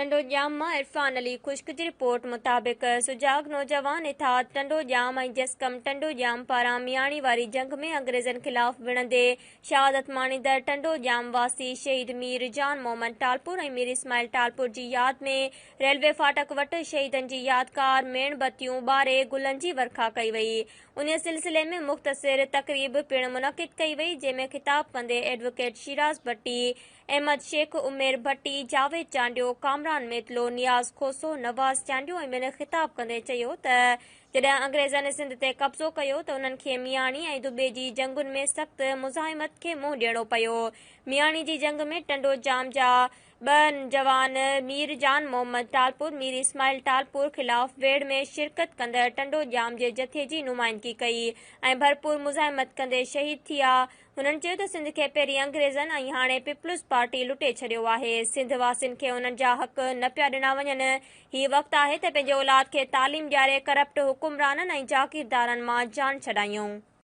ٽنڊوڄام مان عرفان علي خشڪ جي رپورٽ مطابق سجاڳ نوجوان اتحاد ٽنڊوڄام ۽ جسقم ٽنڊوڄام پاران مياڻي واري جنگ ۾ انگريزن خلاف وڙهندي شهادت ماڻيندڙ ٽنڊوڄام واسي شهيد مير جان محمد ٽالپر ۽ مير اسماعيل ٽالپر جي ياد ۾ ريلوي ڦاٽڪ وٽ شهيدن جي يادگار ميڻ بتيون ٻاري گلن جي ورکا ڪئي وئي انهي سلسلي ۾ مختصر تقريب پڻ منعقد ڪئي وئي جنهن ۾ خطاب ڪندي ايڊووڪيٽ شيراز ڀٽي احمد شيخ، عمير ڀٽي، جاويد چانڊيو، ڪامران ميتلو، نياز کوسو، نواز چانڊيو ۽ ٻين خطاب ڪندي چيو ته جڏهن انگريزن سنڌ تي قبضو ڪيو ته انهن کي مياڻي ۽ دٻي جي جنگن ۾ سخت مزاحمت کي منهن ڏيڻو پيو. مياڻي جي جنگ ۾ ٽنڊو ڄام جا ٻه جوان مير جان محمد ٽالپر، مير اسماعيل ٽالپر خلاف ويڙهه ۾ شرڪت ڪندڙ ٽنڊو ڄام جي جٿي جي نمائندگي ڪئي ۽ ڀرپور مزاحمت ڪندي شهيد ٿيا. هنن چيو ته سنڌ کي پهرين انگريزن ۽ هاڻي پيپلز پارٽي لٽي ڇڏيو آهي، سنڌ واسين کي انهن جا حق نه پيا ڏنا وڃن، هي وقت آهي ته پنهنجي اولاد کي تعليم ڏياري ڪرپٽ حڪمرانن ۽ جاگيردارن مان جان ڇڏايون.